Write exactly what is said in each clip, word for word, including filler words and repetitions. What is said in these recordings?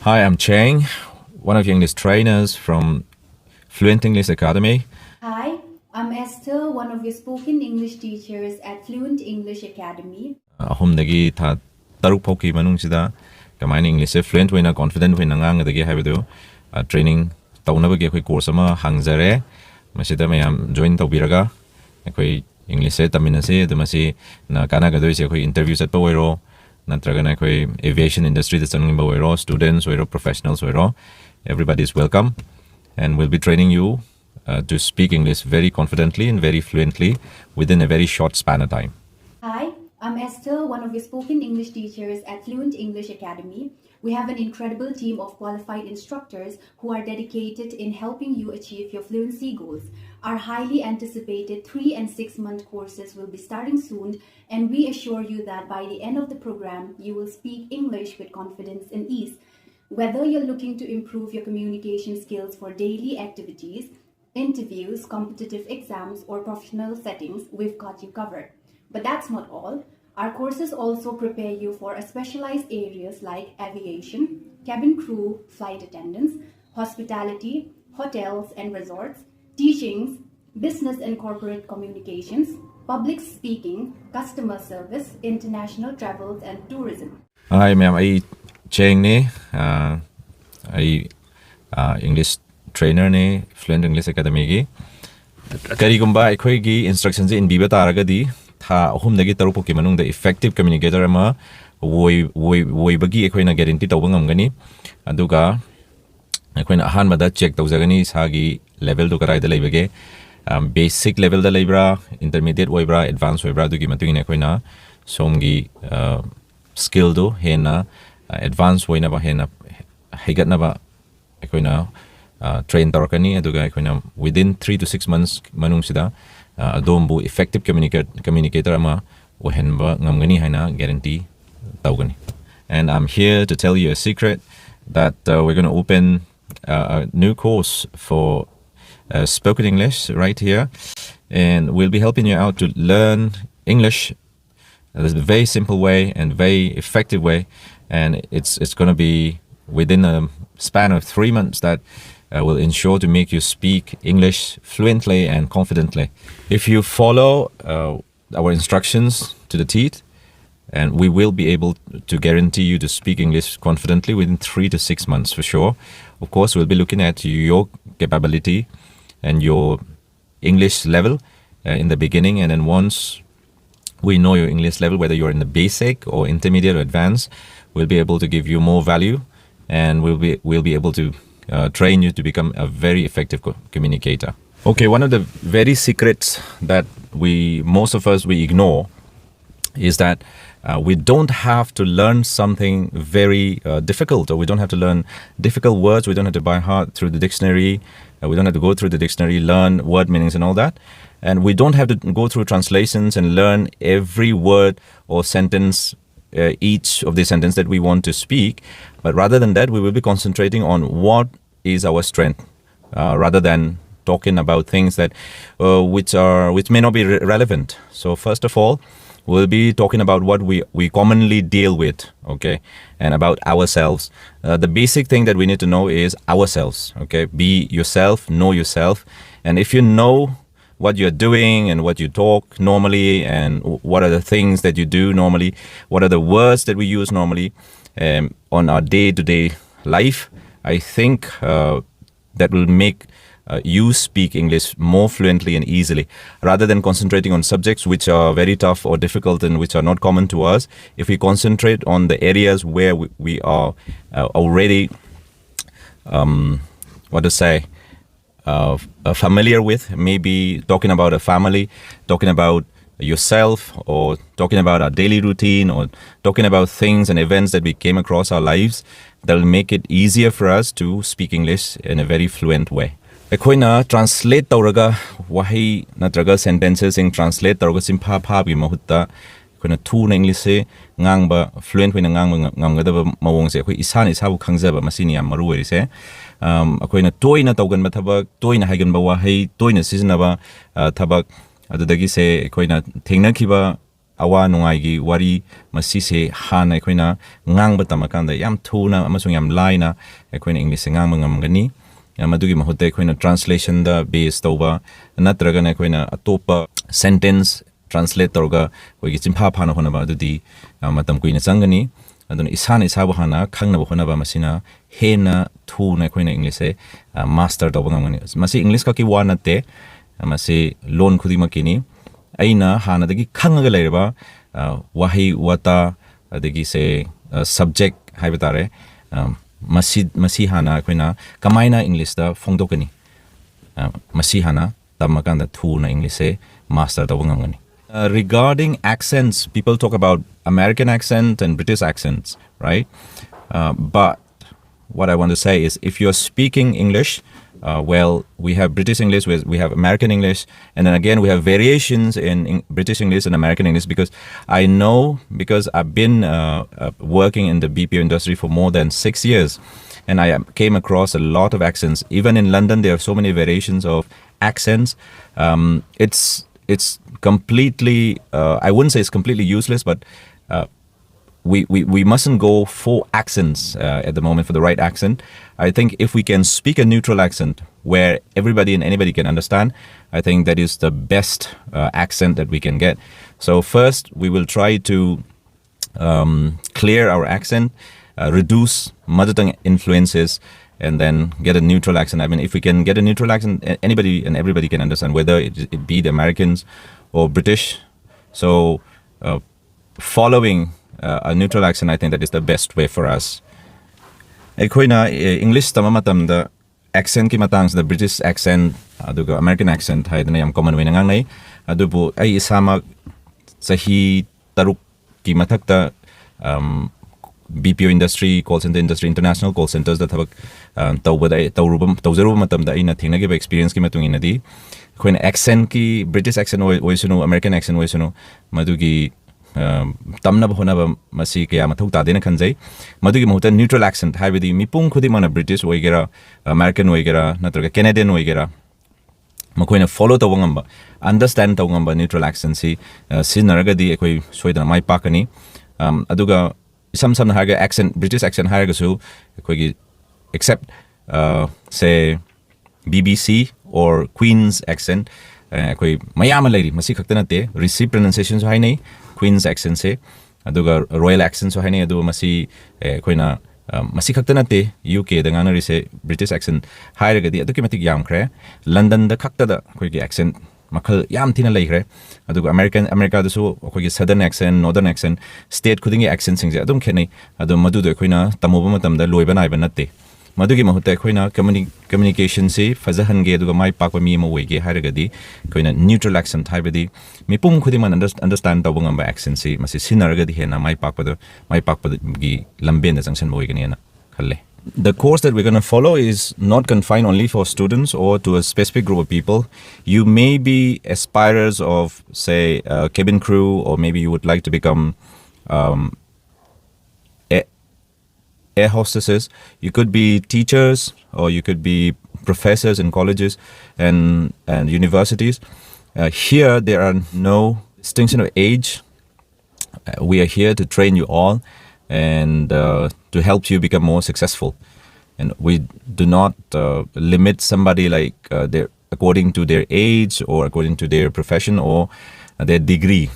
Hi, I'm Cheng, one of your English trainers from Fluent English Academy. Hi, I'm Esther, one of your spoken English teachers at Fluent English Academy. ꯑꯍꯨꯝꯗꯒꯤ ꯊꯥ ꯇꯔꯨꯛ ꯐꯥꯎꯒꯤ ꯃꯅꯨꯡꯁꯤꯗ ꯀꯃꯥꯏꯅ ꯏꯪꯂꯤꯁꯁꯦ ꯐ꯭ꯂꯨꯌꯦꯟꯠ ꯑꯣꯏꯅ, ꯀꯣꯟꯐꯤꯗꯦꯟꯠ ꯑꯣꯏꯅ ꯉꯥꯡꯒꯗꯒꯦ ꯍꯥꯏꯕꯗꯨ, ꯑ, ꯇ꯭ꯔꯦꯅꯤꯡ ꯇꯧꯅꯕꯒꯤ ꯑꯩꯈꯣꯏ ꯀꯣꯔꯁ ꯑꯃ ꯍꯥꯡꯖꯔꯦ꯫ ꯃꯁꯤꯗ ꯃꯌꯥꯝ ꯖꯣꯏꯟ ꯇꯧꯕꯤꯔꯒ ꯑꯩꯈꯣꯏ ꯏꯪꯂꯤꯁꯁꯦ ꯇꯝꯃꯤꯟꯅꯁꯤ꯫ ꯑꯗꯨ ꯃꯁꯤꯅ ꯀꯥꯟꯅꯒꯗꯣꯏꯁꯦ ꯑꯩꯈꯣꯏ ꯏꯟꯇꯔꯚ꯭ꯌꯨ ꯆꯠꯄ ꯑꯣꯏꯔꯣ, ꯅꯠꯇ꯭ꯔꯒꯅ ꯑꯩꯈꯣꯏ ꯑꯦꯚꯤꯌꯦꯁꯟ ꯏꯟꯗꯁꯇ꯭ꯔꯤꯗ ꯆꯪꯅꯤꯡꯕ ꯑꯣꯏꯔꯣ, ꯁ꯭ꯇꯨꯗꯦꯟꯠꯁ ꯑꯣꯏꯔꯣ, ꯄ꯭ꯔꯣꯐꯦꯁꯅꯦꯜꯁ ꯑꯣꯏꯔꯣ, everybody is welcome, and we'll be training you uh, to speak English very confidently and very fluently within a very short span of time. Hi, I'm Esther, one of your spoken English teachers at Fluent English Academy. We have an incredible team of qualified instructors who are dedicated in helping you achieve your fluency goals. Our highly anticipated three and six month courses will be starting soon, and we assure you that by the end of the program, you will speak English with confidence and ease. Whether you're looking to improve your communication skills for daily activities, interviews, competitive exams, or professional settings, we've got you covered. But that's not all. Our courses also prepare you for a specialized areas like aviation, cabin crew, flight attendants, hospitality, hotels and resorts, teachings, business and corporate communications, public speaking, customer service, international travels and tourism. Hi, ma'am. ꯑꯩ ꯆꯦꯡꯅꯤ꯫ ꯑ, ꯑꯩ, ꯑ, English ꯇ꯭ꯔꯦꯅꯔꯅꯤ, ꯐ꯭ꯂꯨꯌꯦꯟꯠ English ꯑꯦꯀꯥꯗꯃꯤꯒꯤ꯫ ꯀꯔꯤꯒꯨꯝꯕ ꯑꯩꯈꯣꯏꯒꯤ ꯏꯟꯁꯇ꯭ꯔꯛꯁꯟꯁꯦ ꯏꯟꯕꯤꯕ ꯇꯥꯔꯒꯗꯤ, ꯊꯥ ꯑꯍꯨꯝꯗꯒꯤ ꯇꯔꯨꯛ ꯐꯥꯎꯒꯤ ꯃꯅꯨꯡꯗ ꯏꯐꯦꯛꯇꯤꯚ ꯀꯝꯃ꯭ꯌꯨꯅꯤꯀꯦꯇꯔ ꯑꯃ ꯑꯣꯏ-, ꯑꯣꯏ-, ꯑꯣꯏꯕꯒꯤ ꯑꯩꯈꯣꯏꯅ ꯒꯦꯔꯦꯟꯇꯤ ꯇꯧꯕ ꯉꯝꯒꯅꯤ꯫ ꯑꯗꯨꯒ ꯑꯩꯈꯣꯏꯅ ꯑꯍꯥꯟꯕꯗ ꯆꯦꯛ ꯇꯧꯖꯒꯅꯤ ꯏꯁꯥꯒꯤ ꯂꯦꯚꯦꯜꯗꯨ ꯀꯗꯥꯏꯗ ꯂꯩꯕꯒꯦ꯫ ꯑ, ꯕꯦꯁꯤꯛ ꯂꯦꯚꯦꯜꯗ ꯂꯩꯕ꯭ꯔꯥ, ꯏꯟꯇꯔꯃꯤꯗꯤꯌꯦꯠ ꯑꯣꯏꯕ꯭ꯔꯥ, ꯑꯦꯗꯚꯥꯟꯁ ꯑꯣꯏꯕ꯭ꯔꯥ, ꯑꯗꯨꯒꯤ ꯃꯇꯨꯡ ꯏꯟꯅ ꯑꯩꯈꯣꯏꯅ ꯁꯣꯝꯒꯤ, ꯑ, ꯁ꯭ꯀꯤꯜꯗꯨ ꯍꯦꯟꯅ, ꯑ, ꯑꯦꯗꯚꯥꯟꯁ ꯑꯣꯏꯅꯕ, ꯍꯦꯟꯅ ꯍꯩꯒꯠꯅꯕ ꯑꯩꯈꯣꯏꯅ, ꯑ, ꯇ꯭ꯔꯦꯟ ꯇꯧꯔꯛꯀꯅꯤ꯫ ꯑꯗꯨꯒ ꯑꯩꯈꯣꯏꯅ within three to six months ꯃꯅꯨꯡꯁꯤꯗ, ꯑ, ꯑꯗꯣꯝꯕꯨ ꯏꯐꯦꯛꯇꯤꯚ ꯀꯝꯃ꯭ꯌꯨꯅꯤꯀꯦꯠ-, ꯀꯝꯃ꯭ꯌꯨꯅꯤꯀꯦꯇꯔ ꯑꯃ ꯑꯣꯏꯍꯟꯕ ꯉꯝꯒꯅꯤ ꯍꯥꯏꯅ ꯒꯦꯔꯦꯟꯇꯤ ꯇꯧꯒꯅꯤ꯫ And I'm here to tell you a secret that, uh, we're gonna open, uh, a new course for, uh, spoken English right here. And we'll be helping you out to learn English. There's a very simple way and very effective way. And it's, it's gonna be within a span of three months that uh, will ensure to make you speak English fluently and confidently. If you follow uh, our instructions to the teeth, and we will be able to guarantee you to speak English confidently within three to six months for sure. Of course, we'll be looking at your capability and your English level uh, in the beginning, and then once we know your English level, whether you're in the basic or intermediate or advanced, we'll be able to give you more value, and we'll be we'll be able to uh, train you to become a very effective co- communicator. Okay, one of the very secrets that we most of us we ignore is that uh, we don't have to learn something very uh, difficult, or we don't have to learn difficult words. We don't have to by heart through the dictionary. Uh, we don't have to go through the dictionary, learn word meanings and all that. And we don't have to go through translations and learn every word or sentence, uh, each of the sentence that we want to speak. But rather than that, we will be concentrating on what is our strength, uh, rather than talking about things that uh, which are which may not be re- relevant. So first of all, we'll be talking about what we we commonly deal with, okay, and about ourselves. Uh, the basic thing that we need to know is ourselves, okay. Be yourself, know yourself, and if you know what you're doing and what you talk normally and w- what are the things that you do normally, what are the words that we use normally um, on our day-to-day life, I think uh, that will make uh, you speak English more fluently and easily, rather than concentrating on subjects which are very tough or difficult and which are not common to us. If we concentrate on the areas where we, we are uh, already, um, what to say, uh, f- uh, familiar with, maybe talking about a family, talking about yourself, or talking about our daily routine, or talking about things and events that we came across our lives, that'll make it easier for us to speak English in a very fluent way. ꯑꯩꯈꯣꯏꯅ translate ꯇꯧꯔꯒ, ꯋꯥꯍꯩ ꯅꯠꯇ꯭ꯔꯒ sentences ꯁꯤꯡ translate ꯇꯧꯔꯒ ꯆꯤꯟꯐꯥ ꯐꯥꯕꯒꯤ ꯃꯍꯨꯠꯇ, ꯑꯩꯈꯣꯏꯅ ꯊꯨꯅ ꯏꯪꯂꯤꯁꯁꯦ ꯉꯥꯡꯕ, fluent ꯑꯣꯏꯅ ꯉꯥꯡꯕ ꯉ- ꯉꯝꯒꯗꯕ ꯃꯑꯣꯡꯁꯦ ꯑꯩꯈꯣꯏ ꯏꯁꯥꯅ ꯏꯁꯥꯕꯨ ꯈꯪꯖꯕ, ꯃꯁꯤꯅꯤ ꯌꯥꯝ ꯃꯔꯨ ꯑꯣꯏꯔꯤꯁꯦ꯫ ꯑꯝ, ꯑꯩꯈꯣꯏꯅ ꯇꯣꯏꯅ ꯇꯧꯒꯟꯕ ꯊꯕꯛ, ꯇꯣꯏꯅ ꯍꯥꯏꯒꯟꯕ ꯋꯥꯍꯩ, ꯇꯣꯏꯅ ꯁꯤꯖꯤꯟꯅꯕ ꯑ, ꯊꯕꯛ, ꯑꯗꯨꯗꯒꯤꯁꯦ ꯑꯩꯈꯣꯏꯅ ꯊꯦꯡꯅꯈꯤꯕ ꯑꯋꯥ ꯅꯨꯡꯉꯥꯏꯒꯤ ꯋꯥꯔꯤ, ꯃꯁꯤꯁꯦ ꯍꯥꯟꯅ ꯑꯩꯈꯣꯏꯅ ꯉꯥꯡꯕ ꯇꯝꯃꯀꯥꯟꯗ ꯌꯥꯝ ꯊꯨꯅ ꯑꯃꯁꯨꯡ ꯌꯥꯝ ꯂꯥꯏꯅ ꯑꯩꯈꯣꯏꯅ ꯏꯪꯂꯤꯁꯁꯦ ꯉꯥꯡꯕ ꯉꯝꯒꯅꯤ꯫ ꯑ, ꯃꯗꯨꯒꯤ ꯃꯍꯨꯠꯇ ꯑꯩꯈꯣꯏꯅ translation ꯗ base ꯇꯧꯕ, ꯅꯠꯇ꯭ꯔꯒꯅ ꯑꯩꯈꯣꯏꯅ ꯑꯇꯣꯞꯄ sentence translate ꯇꯧꯔꯒ ꯑꯩꯈꯣꯏꯒꯤ ꯆꯤꯟꯐꯥ ꯐꯥꯅ ꯍꯣꯠꯅꯕ ꯑꯗꯨꯗꯤ, ꯑ, ꯃꯇꯝ ꯀꯨꯏꯅ ꯆꯪꯒꯅꯤ꯫ ꯑꯗꯨꯅ ꯏꯁꯥꯅ ꯏꯁꯥꯕꯨ ꯍꯥꯟꯅ ꯈꯪꯅꯕ ꯍꯣꯠꯅꯕ, ꯃꯁꯤꯅ ꯍꯦꯟꯅ ꯊꯨꯅ ꯑꯩꯈꯣꯏꯅ ꯏꯪꯂꯤꯁꯁꯦ, ꯑ, master ꯇꯧꯕ ꯉꯝꯒꯅꯤ꯫ ꯃꯁꯤ ꯏꯪꯂꯤꯁ ꯈꯛꯀꯤ ꯋꯥ ꯅꯠꯇꯦ, ꯃꯁꯤ ꯂꯣꯟ ꯈꯨꯗꯤꯡꯃꯛꯀꯤꯅꯤ꯫ ꯑꯩꯅ ꯍꯥꯟꯅꯗꯒꯤ ꯈꯪꯉꯒ ꯂꯩꯔꯕ, ꯑ, ꯋꯥꯍꯩ ꯋꯥꯇꯥ, ꯑꯗꯒꯤ ꯁꯦ, ꯑ, subject ꯍꯥꯏꯕ ꯇꯥꯔꯦ, ꯑ, ꯃꯁꯤ, ꯃꯁꯤ ꯍꯥꯟꯅ ꯑꯩꯈꯣꯏꯅ ꯀꯃꯥꯏꯅ ꯏꯪꯂꯤꯁꯇ ꯐꯣꯡꯗꯣꯛꯀꯅꯤ? ꯑ, ꯃꯁꯤ ꯍꯥꯟꯅ ꯇꯝꯃꯀꯥꯟꯗ ꯊꯨꯅ ꯏꯪꯂꯤꯁꯁꯦ master ꯇꯧꯕ ꯉꯝꯒꯅꯤ꯫ Uh, regarding accents, people talk about American accent and British accents, right? Uh, but what I want to say is, if you're speaking English, uh, well, we have British English, we, we have American English, and then again, we have variations in, in British English and American English, because I know, because I've been, uh, uh, working in the B P O industry for more than six years, and I, um, came across a lot of accents. Even in London, there are so many variations of accents. Um, it's, it's completely, uh, I wouldn't say it's completely useless, but, uh, we, we, we mustn't go for accents, uh, at the moment, for the right accent. I think if we can speak a neutral accent where everybody and anybody can understand, I think that is the best, uh, accent that we can get. So first, we will try to, um, clear our accent, uh, reduce mother tongue influences, and then get a neutral accent. I mean, if we can get a neutral accent, a-, anybody and everybody can understand, whether it, it be the Americans or British. So, uh, following, uh, a neutral accent, I think that is the best way for us. ꯑꯩꯈꯣꯏꯅ, ꯑꯦ, English ꯇꯝꯕ ꯃꯇꯝꯗ accent ꯀꯤ ꯃꯇꯥꯡꯁꯤꯗ British accent ꯑꯗꯨꯒ American accent ꯍꯥꯏꯗꯅ ꯌꯥꯝ common ꯑꯣꯏꯅ ꯉꯥꯡꯅꯩ꯫ ꯑꯗꯨꯕꯨ ꯑꯩ ꯏꯁꯥꯃꯛ ꯆꯍꯤ ꯇꯔꯨꯛꯀꯤ ꯃꯊꯛꯇ, ꯑꯝ, B P O industry, call center industry, international call centers ꯗ ꯊꯕꯛ, ꯑ, ꯇꯧꯕꯗ ꯑꯩ ꯇꯧꯔꯨꯕ, ꯇꯧꯖꯔꯨꯕ ꯃꯇꯝꯗ ꯑꯩꯅ ꯊꯦꯡꯅꯈꯤꯕ experience ꯀꯤ ꯃꯇꯨꯡ ꯏꯟꯅꯗꯤ, ꯑꯩꯈꯣꯏꯅ accent ꯀꯤ, British accent ꯑꯣꯏ-, ꯑꯣꯏꯁꯅꯨ, American accent ꯑꯣꯏꯁꯅꯨ, ꯃꯗꯨꯒꯤ, ꯑ, ꯇꯝꯅꯕ ꯍꯣꯠꯅꯕ ꯃꯁꯤ ꯀꯌꯥ ꯃꯊꯧ ꯇꯥꯗꯦꯅ ꯈꯟꯖꯩ꯫ ꯃꯗꯨꯒꯤ ꯃꯍꯨꯠꯇ neutral accent, ꯍꯥꯏꯕꯗꯤ ꯃꯤꯄꯨꯝ ꯈꯨꯗꯤꯡꯃꯛꯅ British ꯑꯣꯏꯒꯦꯔꯥ, American ꯑꯣꯏꯒꯦꯔꯥ, ꯅꯠꯇ꯭ꯔꯒ Canadian ꯑꯣꯏꯒꯦꯔꯥ, ꯃꯈꯣꯏꯅ follow ꯇꯧꯕ ꯉꯝꯕ, understand ꯇꯧꯕ ꯉꯝꯕ neutral accentꯁꯤ ꯁꯤꯖꯤꯟꯅꯔꯒꯗꯤ ꯑꯩꯈꯣꯏ ꯁꯣꯏꯗꯅ ꯃꯥꯏ ꯄꯥꯛꯀꯅꯤ꯫ ꯑꯗꯨꯒ ꯏꯁꯝ ꯁꯝꯅ ꯍꯥꯏꯔꯒ accent, British accent ꯍꯥꯏꯔꯒꯁꯨ ꯑꯩꯈꯣꯏꯒꯤ except say BBC or Queen's accent ꯑꯩꯈꯣꯏ ꯃꯌꯥꯝ ꯑꯃ ꯂꯩꯔꯤ꯫ ꯃꯁꯤ ꯈꯛꯇ ꯅꯠꯇꯦ, ꯔꯤꯁꯤ ꯄ꯭ꯔꯅꯟꯁꯤꯌꯦꯁꯟꯁꯨ ꯍꯥꯏꯅꯩ, Queen's accentꯁꯦ, ꯑꯗꯨꯒ Royal accentꯁꯨ ꯍꯥꯏꯅꯩ꯫ ꯑꯗꯨꯒ ꯃꯁꯤ ꯑꯩꯈꯣꯏꯅ ꯃꯁꯤ ꯈꯛꯇ ꯅꯠꯇꯦ, ꯌꯨ ꯀꯦꯗ ꯉꯥꯡꯅꯔꯤꯁꯦ꯫ British accent ꯍꯥꯏꯔꯒꯗꯤ ꯑꯗꯨꯛꯀꯤ ꯃꯇꯤꯛ ꯌꯥꯝꯈ꯭ꯔꯦ꯫ ꯂꯟꯗꯟꯗ ꯈꯛꯇꯗ ꯑꯩꯈꯣꯏꯒꯤ accent ꯃꯈꯜ ꯌꯥꯝ ꯊꯤꯅ ꯂꯩꯈ꯭ꯔꯦ꯫ ꯑꯗꯨꯒ ꯑꯃꯦꯔꯤꯀꯟ ꯑꯃꯦꯔꯤꯀꯥꯗꯁꯨ ꯑꯩꯈꯣꯏꯒꯤ Southern accent, Northern accent, state ꯈꯨꯗꯤꯡꯒꯤ accentꯁꯤꯡꯁꯦ ꯑꯗꯨꯝ ꯈꯦꯠꯅꯩ꯫ ꯑꯗꯣ ꯃꯗꯨꯗꯣ ꯑꯩꯈꯣꯏꯅ ꯇꯝꯃꯨꯕ ꯃꯇꯝꯗ ꯂꯣꯏꯕ ꯅꯥꯏꯕ ꯅꯠꯇꯦ꯫ ꯃꯗꯨꯒꯤ ꯃꯍꯨꯠꯇ ꯑꯩꯈꯣꯏꯅ ꯀꯝꯃꯨꯅꯤ ꯀꯝꯃ꯭ꯌꯨꯅꯤꯀꯦꯁꯟꯁꯤ ꯐꯖꯍꯟꯒꯦ ꯑꯗꯨꯒ ꯃꯥꯏ ꯄꯥꯛꯄ ꯃꯤ ꯑꯃ ꯑꯣꯏꯒꯦ ꯍꯥꯏꯔꯒꯗꯤ ꯑꯩꯈꯣꯏꯅ neutral accent, ꯍꯥꯏꯕꯗꯤ ꯃꯤꯄꯨꯝ ꯈꯨꯗꯤꯡꯃꯛꯅ ꯑꯟꯗꯔꯁ ꯑꯟꯗꯔꯁꯇꯦꯟ ꯇꯧꯕ ꯉꯝꯕ accentꯁꯤ ꯃꯁꯤ ꯁꯤꯖꯤꯟꯅꯔꯒꯗꯤ ꯍꯦꯟꯅ ꯃꯥꯏ ꯄꯥꯛꯄꯗ ꯃꯥꯏ ꯄꯥꯛꯄꯒꯤ ꯂꯝꯕꯦꯟꯗ ꯆꯪꯁꯤꯟꯕ ꯑꯣꯏꯒꯅꯤꯅ ꯈꯜꯂꯦ꯫ The course that we're going to follow is not confined only for students or to a specific group of people. You may be aspirers of, say, a cabin crew, or maybe you would like to become um, a, air hostesses. You could be teachers, or you could be professors in colleges and, and universities. Uh, here, there are no distinction of age. Uh, we are here to train you all and uh, to help you become more successful. And we do not uh, limit somebody like uh, their according to their age or according to their profession or their degree.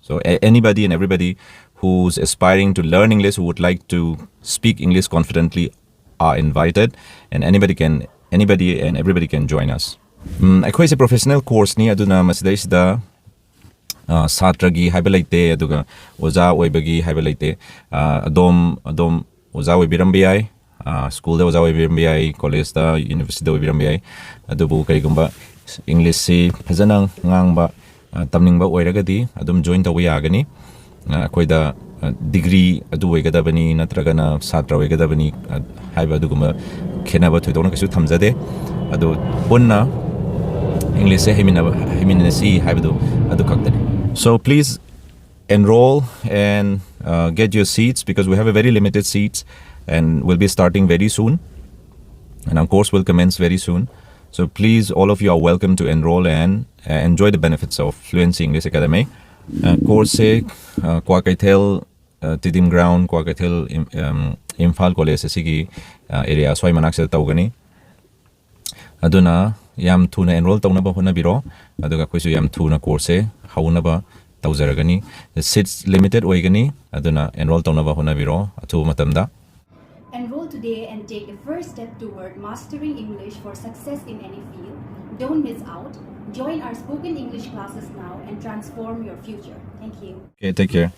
So a- anybody and everybody who's aspiring to learn English, who would like to speak English confidently, are invited, and anybody can anybody and everybody can join us. ꯎꯝ, ꯑꯩꯈꯣꯏꯁꯦ professional courseꯅꯤ, ꯑꯗꯨꯅ ꯃꯁꯤꯗꯩꯁꯤꯗ ꯑ, ꯁꯥꯇ꯭ꯔꯒꯤ ꯍꯥꯏꯕ ꯂꯩꯇꯦ, ꯑꯗꯨꯒ ꯑꯣꯖꯥ ꯑꯣꯏꯕꯒꯤ ꯍꯥꯏꯕ ꯂꯩꯇꯦ꯫ ꯑ, ꯑꯗꯣꯝ ꯑꯗꯣꯝ ꯑꯣꯖꯥ ꯑꯣꯏꯕꯤꯔꯝꯕ ꯌꯥꯏ, ꯑ, ꯁ꯭ꯀꯨꯜꯗ ꯑꯣꯖꯥ ꯑꯣꯏꯕꯤꯔꯝꯕ ꯌꯥꯏ, ꯀꯣꯂꯦꯖꯇ, ꯌꯨꯅꯤꯚꯔꯁꯤꯇꯤꯗ ꯑꯣꯏꯕꯤꯔꯝꯕ ꯌꯥꯏ꯫ ꯑꯗꯨꯕꯨ ꯀꯔꯤꯒꯨꯝꯕ ꯏꯪꯂꯤꯁꯁꯤ ꯐꯖꯅ ꯉꯥꯡꯕ, ꯑ, ꯇꯝꯅꯤꯡꯕ ꯑꯣꯏꯔꯒꯗꯤ ꯑꯗꯨꯝ ꯖꯣꯏꯟ ꯇꯧꯕ ꯌꯥꯒꯅꯤ꯫ ꯑ, ꯑꯩꯈꯣꯏꯗ, ꯑ, ꯗꯤꯒ꯭ꯔꯤ ꯑꯗꯨ ꯑꯣꯏꯒꯗꯕꯅꯤ ꯅꯠꯇ꯭ꯔꯒꯅ ꯁꯥꯇ꯭ꯔ ꯑꯣꯏꯒꯗꯕꯅꯤ, ꯑ, ꯍꯥꯏꯕ ꯑꯗꯨꯒꯨꯝꯕ ꯈꯦꯠꯅꯕ ꯊꯣꯏꯗꯣꯛꯅ ꯀꯩꯁꯨ ꯊꯝꯖꯗꯦ꯫ ꯑꯗꯨ ꯄꯨꯟꯅ ꯏꯪꯂꯤꯁꯁꯦ ꯍꯩꯃꯤꯟꯅꯕ ꯍꯩꯃꯤꯟꯅꯁꯤ ꯍꯥꯏꯕꯗꯨ ꯑꯗꯨ ꯈꯛꯇꯅꯤ꯫ So please enroll and uh, get your seats, because we have a very limited seats and we'll be starting very soon, and our course will commence very soon. So please, all of you are welcome to enroll and uh, enjoy the benefits of Fluency English Academy. Uh, course say uh, Kwakeithel, uh, Tedim Ground, Kwakeithel ꯏꯝ- um, Imphal college ꯑꯁꯤꯒꯤ uh, area ꯁ꯭ꯋꯥꯏ ꯃꯅꯥꯛꯁꯤꯗ ꯇꯧꯒꯅꯤ. ꯑꯗꯨꯅ ꯌꯥꯝ ꯊꯨꯅ enroll ꯇꯧꯅꯕ ꯍꯣꯠꯅꯕꯤꯔꯣ, ꯑꯗꯨꯒ ꯑꯩꯈꯣꯏꯁꯨ ꯌꯥꯝ ꯊꯨꯅ course ꯁꯦ ꯍꯧꯅꯕ ꯇꯧꯖꯔꯒꯅꯤ. Seats limited ꯑꯣꯏꯒꯅꯤ, ꯑꯗꯨꯅ enroll ꯇꯧꯅꯕ ꯍꯣꯠꯅꯕꯤꯔꯣ ꯑꯊꯨꯕ ꯃꯇꯝꯗ. Enroll today and take the first step toward mastering English for success in any field. Don't miss out. Join our spoken English classes now and transform your future. Thank you. Okay, take care.